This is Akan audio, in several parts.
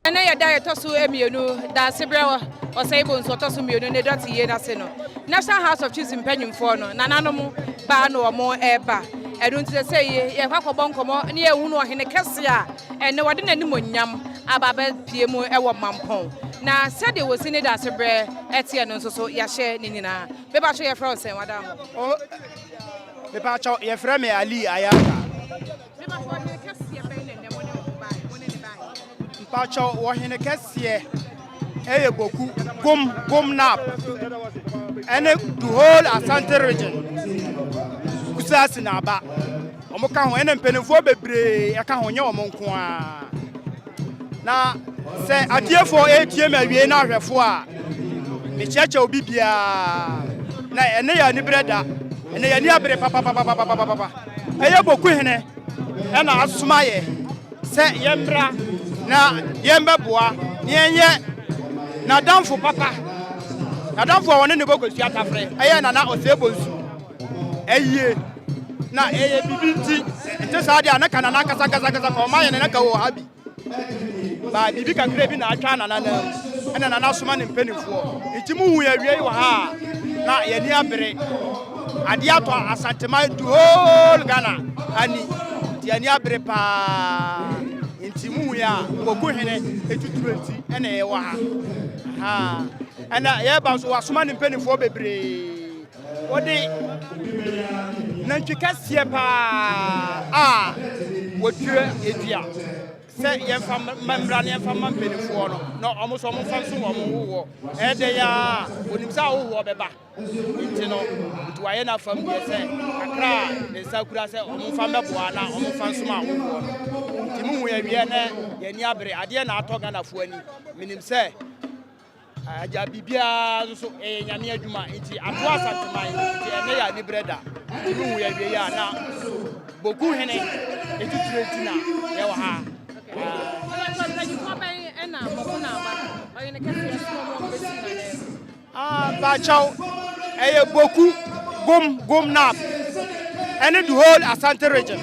Ɛnnɛ yɛ da a ɛtɔ so mmienu, Daasebrɛ Ɔsɛe Bonsu ɔtɔ so mmienu ne dɔte yie no ase no, National House of Chiefs mpanyimfoɔ no, nananom baa na wɔn reba. Ɛno nti sɛsɛi yɛkɔ akɔbɔ nkɔmmɔ ne yɛhunu ɔhene kɛseɛ a ɛnnɛ wɔde n'animuonyam aba abɛpue mu wɔ Mampɔn. Na sɛdeɛ wɔsi ne Daasebrɛ teɛ no nso so yɛahyɛ ne nyinaa. Mepakyɛw yɛfrɛ wo sɛn? Wada ho. Mepakyɛw yɛfrɛ me Ali Ayaka. Mepakyɛw ɔhene kɛseɛ bɛn na ɛnnɛ mo ne wɔn baeɛ, mo ne ne baeɛ? Mpakyɛw ɔhene kɛseɛ ɛyɛ Boku Gom Gom Nap ɛne the whole Asante region Kusasi na aba wɔn ka ho ɛna mpanimfoɔ bebree ɛka ho nyɛ wɔn nko ara na sɛ atiefoɔ ɛretie me awie na ahwɛfoɔ a mekyerɛkyerɛ obi biara na ɛne yɛ aniberɛ da ɛne yɛ ani abere papapapapapapa ɛyɛ Boku hene ɛna asoma yɛ Sɛ yɛmmra na yɛmmɛboa na yɛnyɛ n'adamfo papa, n'adamfo a ɔne ne bɔ kosua tafere, ɛyɛ Nana Osei Bonsu ayie. Na ɛyɛ biribi nti, nte saa deɛ a na ka Nana ankasa ankasa ankasa ka ɔma yɛn na ka wɔ ha bi. Ba biribi kakra bi na atwa Nana nan mu, ɛna Nana soma ne mpanimfoɔ. Nti mo hu yɛn awiei wɔ ha a, na yɛn ani abere. Adeɛ atɔ Asanteman the whole Ghana ani nti ani abere paa nti mu hu yɛ a Koku hene etuturo nti ɛna yɛwɔ ha ha ɛna yɛba nso wasoma ne mpanimfoɔ bebree wɔde nantwi kɛseɛ paa a wɔdua edua sɛ yɛmfa mmra na yɛmfa mma mpanimfoɔ no na wɔn nso wɔmfa nso wɔn wowoɔ ɛyɛ dɛn a wɔnim sɛ awowoɔ bɛba. Nti no, nti wayɛ n'afam deɛ sɛ kakra a ne nsa kura sɛ wɔmfa mmɛboa na wɔmfa nsoma ahohoɔ no. Nti muhu awie nɛ yɛn ani abere, adeɛ na atɔ Ghanafoɔ ani. Menim sɛ agya biribiara nso ɛyɛ Nyame adwuma nti ato Asanteman nti ɛnɛ yɛ aniberɛ da. Nti muhu awie a na Boku hene etitire nti na yɛwɔ ha. Mpanyinfoɔ bɛn na Bɔko na aba ɔyɛ ne kɛseɛ so wɔn a wɔbɛsi n'anan? Ah mpakyɛw ɛyɛ Boku Gom Gom Nap ɛne the whole Asante region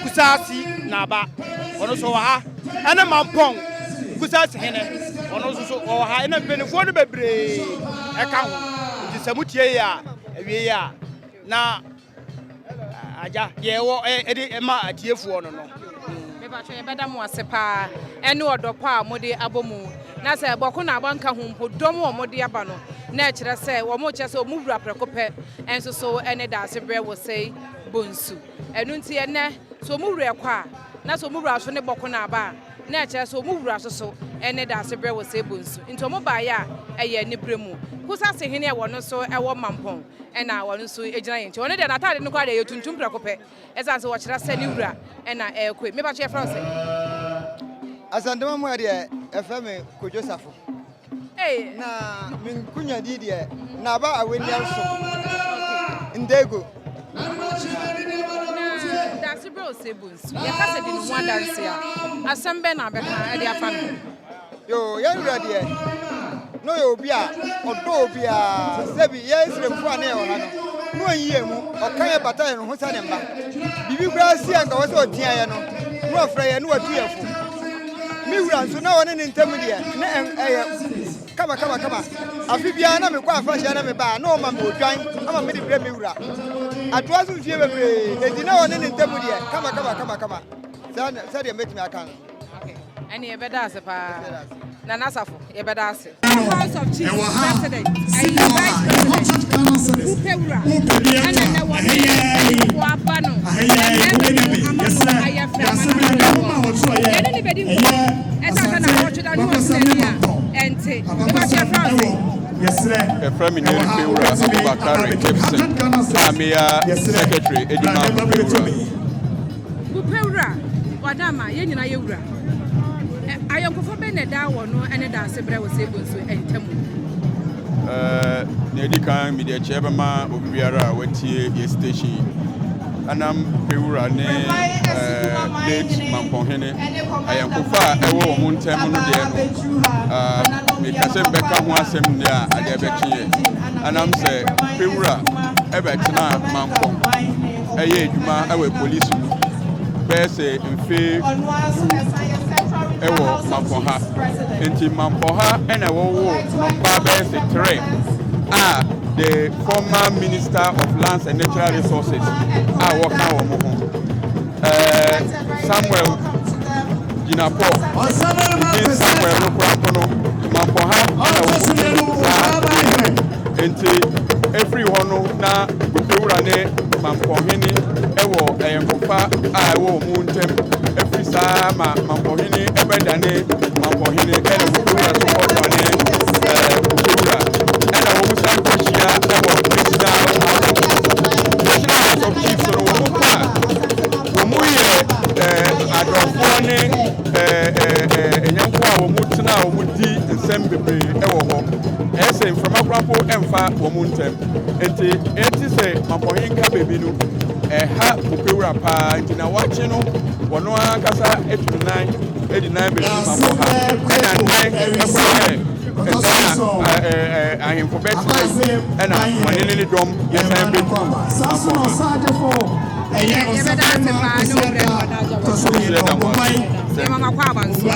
Kusasi Naba ɔno nso wɔ ha ɛne Mampong Kusasi hene ɔno nso so ɔwɔ ha ɛna mpanimfoɔ no bebree ɛka ho nti sɛ mo tie yɛ a awie yɛ a na Agya, deɛ ɛwɔ ɛde ma atiefoɔ no no. Mepakyɛ yɛbɛda mo ase paa ɛne ɔdɔ pa a mode abɔ mu. Na sɛ bɔko na aba nka ho mpo, dɔm a wɔde aba no, na ɛkyerɛ sɛ wɔkyerɛ sɛ wɔn wura prɛko pɛ nso so ne Daasebrɛ Wosei Bonsu. Ɛno nti ɛnnɛ, sɛ wɔn wura kɔ a, na sɛ wɔn wura nso ne bɔko na aba a, na ɛkyerɛ sɛ wɔn wura nso so ne Daasebrɛ Wosei Bonsu. Nti wɔn baeɛ a, ɛyɛ aniberɛ mu. Kusase hene a wɔno nso wɔ Mampɔn, Ɛna ɔno nso gyina yɛn nkyɛn. Ɔno deɛ n'ataade no koraa deɛ ɛyɛ tuntum prɛko pɛ. Ɛsiane sɛ wɔkyerɛ sɛ ne wura na ɛrekɔ yi. Mepa kyɛ yɛfrɛ wo sɛ? Asantema mu deɛ ɛfrɛ me Kojo Safo. Hey. Na me nkunya di deɛ Naba Awenia nso Ndego. Na Dasebrɛ Osei Bonsu, yɛka sɛ di ne ho adanse a, asɛm bɛn na abɛka ɛde afa ne ho? Yoo, yɛn wura deɛ, na ɔyɛ obi a ɔdɔ obiara. Sɛbi yɛn Sremfo a na yɛwɔ ha no, na ɔnyi yɛn mu, ɔka yɛn bata yɛn ho sɛ ne mma. Biribi koraa si a nka wɔ sɛ ɔtea yɛn no, na wafrɛ yɛn na watu yɛn fo. Me wura nso, na ɔne ne ntam deɛ, na ɛyɛ kama kama kama. Afe biara na mekɔ afahyɛ na meba a, na ɔma me odwan ama mede brɛ me wura. Atoa so mfie bebree, enti na ɔne ne ntam deɛ, kama kama kama kama. Sɛdeɛ mɛtumi aka no. Okay, ɛne yɛbɛda ase paa. Nana Asafo, yɛbɛda ase. House of Chiefs President, ayi Vice President, Wupewura, ɛna nɛ wɔne mpanyinfoɔ aba no, ɛmɛɛma mu ama mu ayɛ fɛ ama no awerɛhoɔ. Yɛne ne bɛdi nkɔmmɔ, ɛsan sɛ na wɔtwe da ne wɔn n'ani a, ɛnte. Bɛba so yɛfrɛ wo sɛ? Yɛfrɛ me Neri Pewura Abubakari Gibson a meyɛ Secretary edi ma Wupewura. Wo pɛ wura, wada ama yɛn nyinaa yɛ wura. Ɛ, ayɔnkofa bɛn na ɛda wɔ no ne Daasebrɛ wɔ Sebo nso ntam? Ɛɛ, nea edi kan, mede akyia bɛma obi biara a watie yɛ station yi. Ɛnam Pewura ne ɛɛ late Mampɔnhene ayɔnkofa a ɛwɔ wɔn ntam no deɛ no, ɛɛ meka sɛ mbɛka ho asɛm nnɛ a adeɛ bɛkye yɛ. Ɛnam sɛ Pewura ɛbɛtena Mampɔn. Yɛ adwuma wɔ polisi mu bɛyɛ sɛ mfe du wɔ Mampɔnha. Nti Mampɔnha na wɔwoo no mma bɛyɛ sɛ tre a the former Minister of Lands and Natural Resources a wɔka wɔn ho. Ɛɛ Samuel Jinapor, ne Samuel no koraa mpo no, Mampɔnha na wɔkɔku no saa bere no. Enti ɛfiri hɔ no na Bopewura ne Mampɔnhene wɔ ayɔnkofa a ɛwɔ wɔn ntam. Ɛfiri saa ma Mampɔnhene bɛdane Mampɔnhene ɛna Bopewura nso kɔdane ɛɛ Bopewura. Ɛna wɔn san kɔhyia wɔ National House of Chiefs. National House of Chiefs no wɔn kɔ a wɔn yɛ ɛɛ adɔfoɔ ne ɛɛ ɛɛ ɛnyɛnko a wɔn tena a wɔn di nsɛm bebree wɔ hɔ. Ɛyɛ sɛ mframa koraa mpo mfa wɔn ntam. Enti eti sɛ Mampɔnhen ka baabi no, ɛha Popewura paa. Nti na wakye no, wɔno ankasa atu ne nan di nan bɛsi Mampɔnha. Ɛna nnɛ ɛkɔyɛ ɛdan a ahemfo bɛtena ɛna wɔne ne ne dɔm yɛsan bɛdu Mampɔnha. Yɛbɛda ase paa ne wo berɛ ne w'adagya wɔ so. Yɛda mo ase. Yɛma mo akwaaba nso.